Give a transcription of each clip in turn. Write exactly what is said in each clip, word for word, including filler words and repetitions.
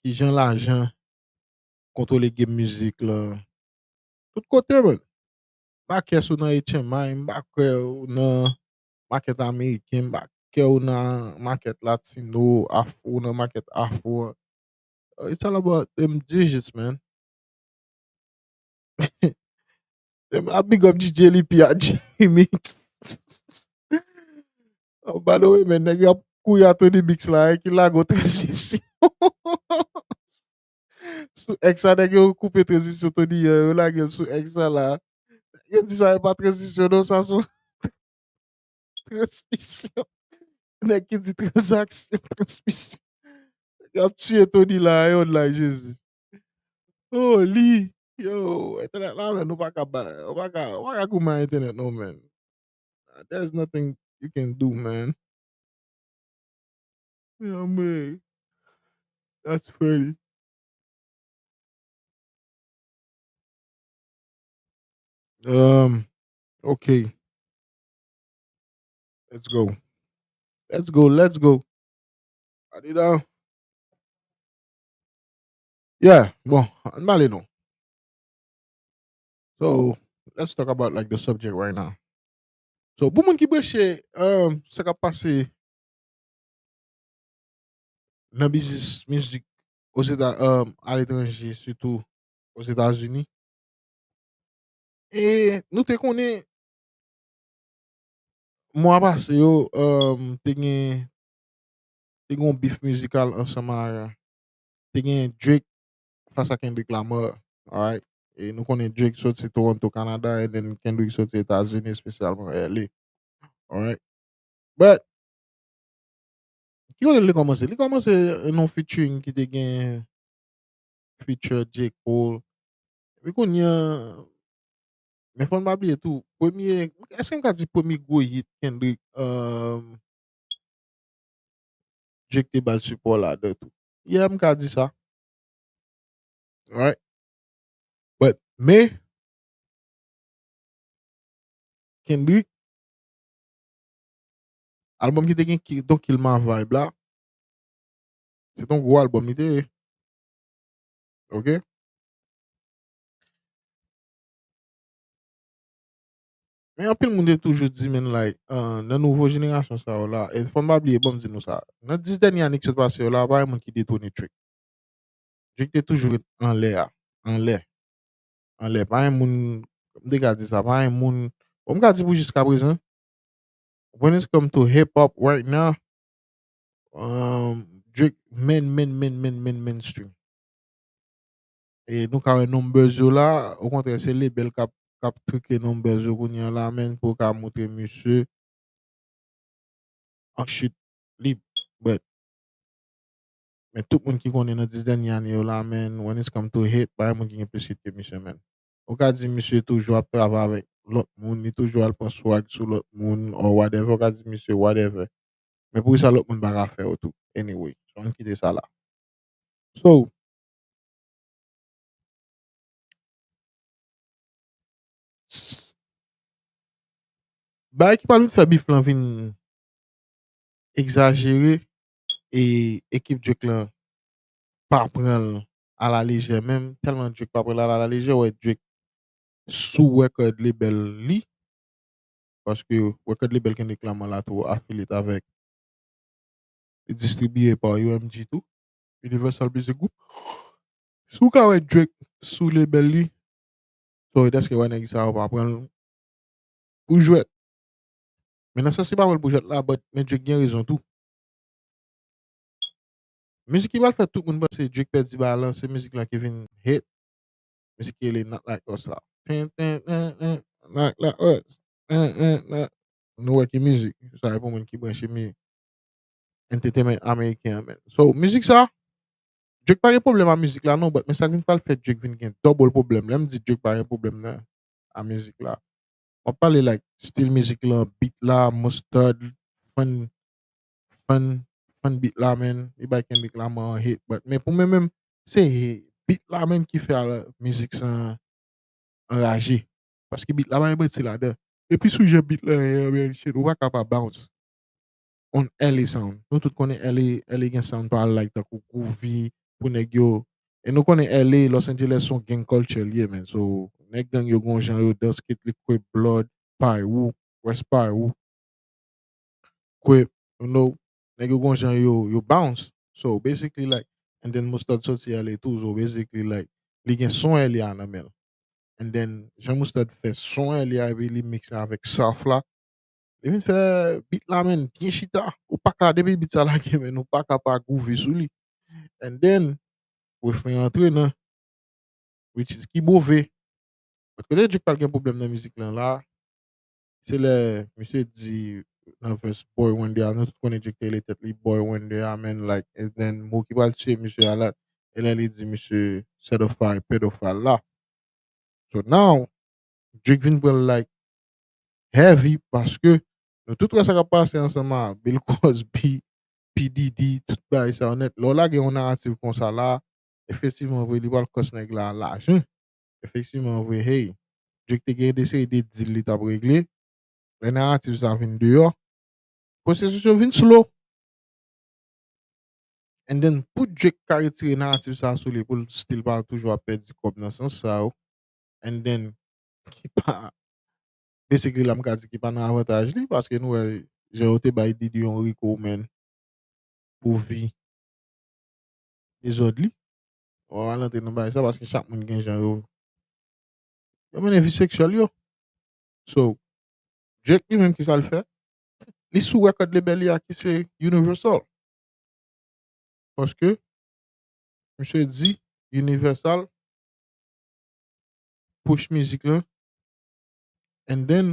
kijan lajan kontwole game mizik lan. Tout kote, man. M pa kwè si w nan H M I, m pa kwè w nan makèt ameriken, m pa kwè w nan makèt latino, afro, w nan makèt afro. Uh, it's all about them digits, man. Dem a big up D J Lipi a Jimmy. Oh, by the way, man, nèg ap kouri a Tony Mix la, e ki lage yon tranzisyon. Sou X la, nèg yo koupe tranzisyon Tony an, yo lage l sou X la la. Yo di sa e pa tranzisyon, non, sa se yon transmisyon. Nèg ki di tranzaksyon, transmisyon. Y ap tiye Tony la, yon la, Jezi. Oh, li. Yo, entènèt la, men nou pa ka ba, ou pa ka, ou pa ka goumen a entènèt, non, man. There's nothing you can do, man. Yeah, man. That's funny. Um, okay. Let's go. Let's go, let's go. Adidas. Yeah, bon, ann ale non. So, let's talk about, like, the subject right now. So, pou moun ki branche, um, sa k ap pase nan biznis mizik Ozeta-, um, aletranje, sitou Ozetazini. E nou te konnen mwa pase yo, um, te gen, te gen yon bif mizikal ansanm a, te gen Drake fas a Kendrick Lamar, alright? E nou konnen Drake soti Toronto, Canada, and then Kendrick soti Etazini, espesyalman L A, alright? But, ki kote li kòmanse? Li kòmanse nan yon featuring ki te gen feature J. Cole. Epi kounye a, men fò n pa bliye tou, premye, èske m ka di premye gwo hit Kendrick, um, Drake te ba l sipò ladan tou? Yeah, m ka di sa. Right? But, men, Kendrick, album ki te gen ki, Don't Kill My Vibe la, se t on gwo album li te ye. Ok? Men anpil moun te toujou di, men, like, uh, nan nouvo jenerasyon sa yo la, e fò n pa bliye, bon, m di nou sa, nan dis dènye ane ki sot pase yo la, pa gen moun ki detwone Drake. Drake te toujou ret anlè a, anlè, anlè. Pa gen moun, m te ka di sa, pa gen moun, bon, m ka di pou jiskaprezan, when it's come to hip hop right now, um, Drake men, men, men, men, men, mainstream. E nou ka wè numbers yo la, okontrè, se label k ap, k ap trike numbers yo kounye a la, men, pou yo ka montre misye. An chit lib. But, men tout moun ki konnen nan dis dènye ane yo la, men, when it's come to hit, pa gen moun ki gen plis hit ke misye, men. Ou ka di misye toujou ap travay avèk lòt moun, li toujou al pran swag sou lòt moun, or whatever, ou ka di misye whatever. Men poukisa lòt moun pa ka fè yo tou? Anyway, so ann kite sa la. So, s-, bagay ki pral vin fè bif lan vin egzajere, e ekip Drake lan pa pran l alalejè menm, tèlman Drake pa pran l alalejè, ou wè Drake sou record label li, paske record label Kendrick Lamar la tou affiliate avèk, li distribiye pa U M G tou, Universal Music Group. Si w ka wè Drake sou label li, so, dèske wè nèg sa yo pa pran l pou jwèt. Men nan sans li pa pran l pou jwèt la, but, men Drake gen rezon tou. Mizik ki pral fè tout moun panse Drake pèdi balan, se mizik la ki vin hit. Mizik ki rele Not Like Us la. Ten, ten, ten, ten, Not Like Us. Ten, ten, ten. Nou wè ki mizik. Sa e pou moun ki branche mi entertainment ameriken an, men. So, mizik sa, Drake pa gen pwoblèm a mizik la, non, but men sa k vin pral fè Drake vin gen double pwoblèm. Lè m di Drake pa gen pwoblèm nan, a mizik la, m ap pale, like, stil mizik lan, beat la, mustard, fun, fun, fun beat la, man. Li bay Kendrick Lamar an hit, but, men pou mwen menm, se beat la, man, ki fè al mizik sa anraje. Paske beat la pa gen manti ladan. Epi sou jan beat la ye, man, shit, ou pa ka pa bounce on L A sound. Nou tout konnen L A, L A gen sound pa l, like, tankou groovy, pou nèg yo. E nou konnen L A, Los Angeles se yon gang culture li ye, man. So, nèg gang yo gon jan yo danse, kit li Crip Blood, Piru, West Piru, Crip, you know, nèg yo gon jan yo, yo bounce. So, basically, like, and then Mustard soti L A tou, so, basically, like, li gen son L A nan men l. And then, jan Mustard fè son L A, epi li mixe avèk South la, li vin fè beat la, man, byen chita. Ou pa ka, depi beat sa lage, man, ou pa ka pa groovy sou li. And then, refren an antre nan, which is ki move. But kote Drake pral gen pwoblèm nan mizik lan la, se lè misye di nan verse Boy Wonder a, nou tout konnen Drake te rele tèt li Boy Wonder a, man, like, and then mo ki pral tiye misye a la, e lè li di misye certified pedophile la. So now, Drake vin pran l, like, heavy, paske nou tout wè sa k ap pase ansanm a Bill Cosby, P Diddy, tout bagay sa yo nèt. Lè w lage yon narativ konsa la, efektivman vre, li pral kòs nèg la lajan. Efektivman vre, hey, Drake te gen de seri de deal li t ap regle. Lè narativ sa vin deyò, pwosesis yo vin slow. And then, pou Drake ka retire narativ sa sou li, pou l still pa toujou ap pèdi kòb nan sans sa yo. And then, ki pa, basically, la m ka di ki pa nan avantaj li, paske nou wè, jan yo te bay Diddy yon rico, man, pou vi dezòd li. Ou pa antre nan bagay sa, paske chak moun gen jan yo, yo mennen vi seksyèl yo. So, Drake li menm ki sa l fè? Li sou record label li a ki se Universal. Paske, misye di Universal push mizik lan, and then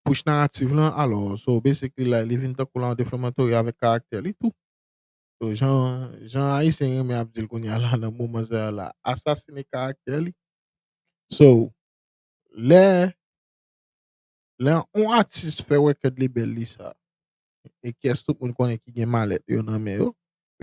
push narativ lan, alò, so, basically, la, li vin tankou la yon deflamatòri avèk karaktè li tou. So, jan, jan Ayisyen renmen ap di l kounye a la, nan moman sa a la, asasine karaktè li. So, lè, lè yon atis fè record label li sa, e kiyès tout moun konnen ki gen malèt yo nan men yo,